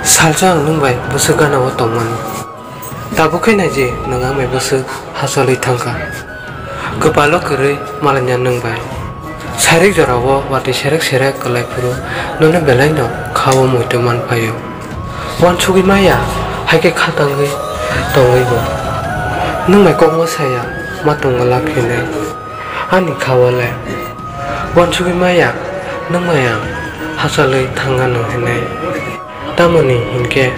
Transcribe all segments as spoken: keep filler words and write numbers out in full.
Salsa ang nwng bai bwswk gana o tongmani. Tabuk khe naidi nwng ang bai bwswk hachalwi thangkha. Kwpalo kwrwi malanya nwng bai. Sairik jorao watwi serek serek kwlai phuru nono belaino kha o muitu man phaio. Uansugwi maya, hai khe kha tangwi tongwi bo. Nwng bai kokno saya, ma tongwlak hinwi. Ani kha o le. Uansugwi maya, nwng bai ang hachalwi thangano hinwi. Tamoni hinkhe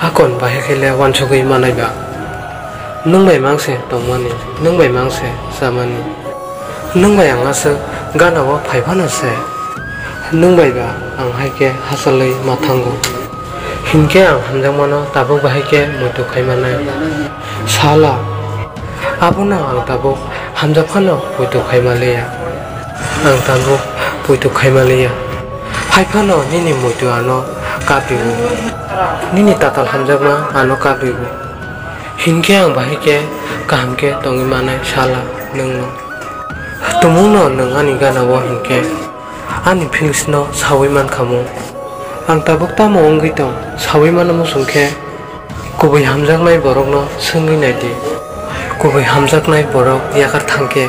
akon bahai khe le uansugwi manai ba. Nwng bai mang se tongmani, nwng bai mang se chamani. Nwng bai ang aswk gana o phai phano se. Nwng bai ba ang hai khe hachalwi ma thango. Hinkhe ang hamjakmano tabuk bahai khe muitu khai manai. Sala, abono ang tabuk hamjak phano muitu khai manliya. Ang tabuk muitu khai manliya. Phai phano nini muitu ano kaprigo. Nini tatal hamjakma ano kaprigo. Hinkhe ang bahai khe kaham khe tongwi manai sala nwngno. Tumungno nwng ani gana o hinkhe ani feelings no sawi mankha mo. Ang tabuk tamo wngwi tong sawi mano muchung khe kubui hamjaknai borokno swngwi naidi. Kubui hamjaknai borok yakar thangkhe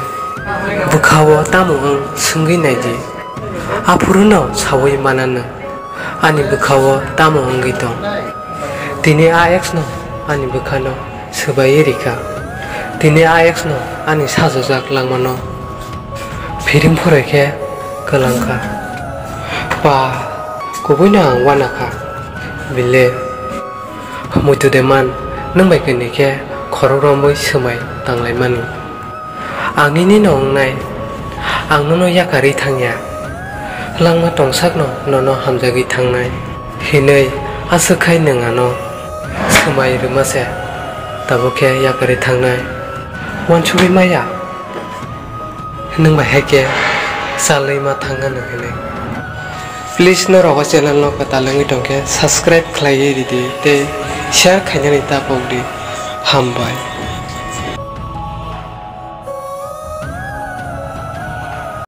bwkha o tamo wng swngwi naidi. Aphuruno sawi mana nwng ani bwkha o tamo wngwi tong. Tini a ex no ani bwkhano swbaiwi rikha. Tini a ex no ani sajajak langmano phiring phoroi khe kwlangkha. Pa, kubuino ang uanakha. Bile, muitu de man, nwng bai kwnwi khe khorok romwi swmai tanglaimani. Ang nini no wngnai, ang nono yakarwi thangya. Langma tongsakno nono hamjagwi thangnai. Hinwi aswk khai nwng ano swmai rwma se, tabuk khe yakarwi thangnai. Uansugwi maya, nwng bai hai khe chalwi ma thangna nw hinwi. Please norok o channel no kwtal wngwi tongkhe subscribe khlaiwi ridi tei share khainani ta pokdi. Hambai.